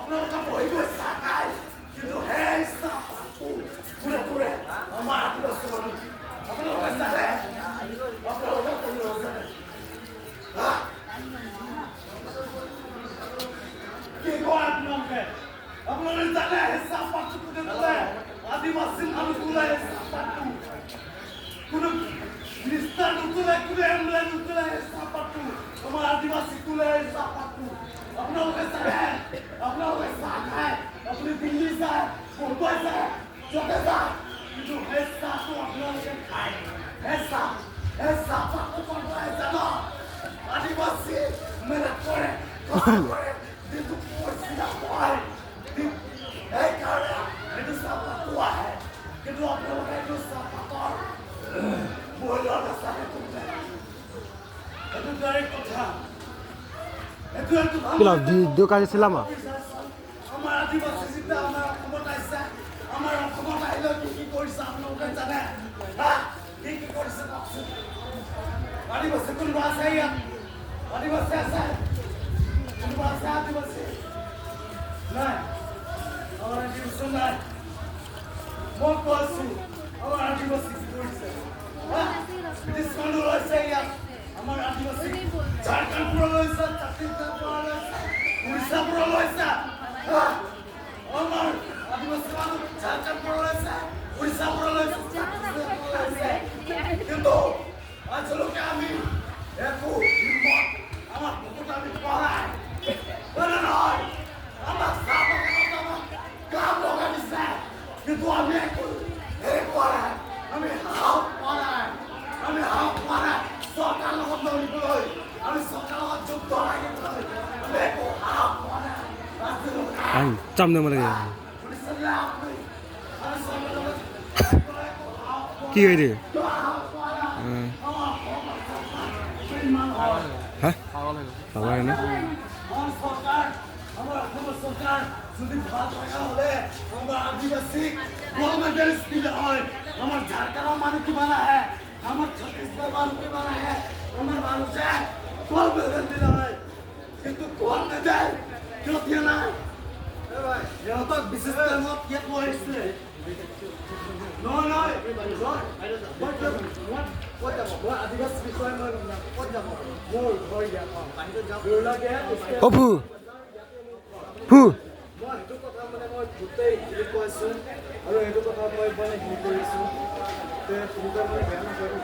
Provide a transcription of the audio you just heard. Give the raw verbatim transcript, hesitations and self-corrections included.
আপোনালোকে বহিব ইচ্ছা নাই, কিন্তু সেই ইচ্ছা পাতো। ঘূৰে ঘূৰে আমাৰ আদিবাসী মানুহ। আপোনালোকে জানে? আপোনালোকে কোনে জানে? হা? কি কয় আপোনালোকে? আপোনালোকে জানে হেঁচা পাতটো কোনে তোলে? আদিবাসী মানুহ তোলে হেঁচা পাতটো। কোনো মিনিষ্টাৰ নুতোলে, কোনো এম এল এ নুতোলে হেঁচা পাতটো। আমাৰ আদিবাসী তোলে হেঁচা পাতটো। আপোনালোকে জানে? আপোনালোকে চাহ খায়, আপুনি দিল্লী যায়, মুম্বাই যায়, য'তে যায়, কিন্তু হেঁচাটো আপোনালোকে খায়। হেঁচা, হেঁচা পাতটো পাতটো হেঁচা ন। আদিবাসী মেহনত কৰে, কষ্ট কৰে, কিন্তু পইচা নাপায়। সেইকাৰণে এইটো চাহ পাতটো আহে। কিন্তু আপোনালোকে এইটো চাহ পাতৰ মূল্য নাচায় কোনোবাই। এইটো ডাইৰেক্ট কথা। এইটো একদম Pila video kali selama. আমাৰ আদিবাসী যেতিয়া আমাৰ অসমত আহিছে, আমাৰ অসমত আহিলে কি কি কৰিছে আপোনালোকে জানে? হা? কি কি কৰিছে কওকচোন? আদিবাসী কোনোবা আছে ইয়াত? আদিবাসী আছে? কোনোবা আছে আদিবাসী? নাই। আমাৰ আদিবাসী নাই। মই কৈছো, আমাৰ আদিবাসী কি কৰিছে? হা? ব্ৰিটিছ মানুহ লৈছে ইয়াত। আমাৰ আদিবাসী ঝাৰখণ্ড পৰা লৈছে, ছত্তীশগড় পৰা লৈছে, উৰিষ্যা পৰা লৈছে। হা? আমাৰ আদিবাসী মানুহ ঝাৰখণ্ড পৰা লৈছে, উৰিষ্যা পৰা লৈছে, ছত্তীশগড় পৰা লৈছে। কিন্তু আজিলৈকে আমি একো হিম্মত আমাৰ বুকুত আমি পোৱা নাই। হয় নে নহয়? আমাক চাহ বাগানত আমাক কাম লগাই দিছে, কিন্তু আমি একো হেৰি পোৱা নাই, আমি সাহস পোৱা নাই, আমি সাহস পোৱা নাই চৰকাৰ লগত লৰিবলৈ, আমি চৰকাৰ লগত যুদ্ধ লাগিবলৈ, আমি একো সাহস পোৱা নাই। Ang cham na malagi. শুনিছেনে আপুনি? আমি চৰকাৰ লগত কি হয় দে? হা? পাগল হয় না? আমাৰ চৰকাৰ, আমাৰ অসমৰ চৰকাৰ যদি ভাল লগা হ'লে আমাৰ আদিবাসীক গ'ল্ড মেডেলিষ্ট দিলে হয়। আমাৰ ঝাৰখণ্ডৰ মানুহ কিমান আহে, আমাৰ ছত্তীশগড়ৰ মানুহ কিমান আহে, আমাৰ মানুহ যে গ'ল্ড মেডেল দিলে হয়। কিন্তু গ'ল্ড মেডেল কিয় দিয়া নাই? সিহঁতক বিশেষ টাইমত কিয় থৈ আহিছিলে? নহয়, নহয়, নহয়। মই কিয়, মই ক'ত যাব? মই আদিবাসী বিষয়ে মই ক'ত যাব? মোৰ ঘৰ ইয়াত। অ, বাহিৰত যাম। দূৰ লাগে, অফু। ফু। মই সেইটো কথা মানে মই গোটেই হেৰি কৈছো আৰু সেইটো কথা মই মানে হেৰি কৰিছো। তে কোনোবাই মানে বেয়া নাপায়।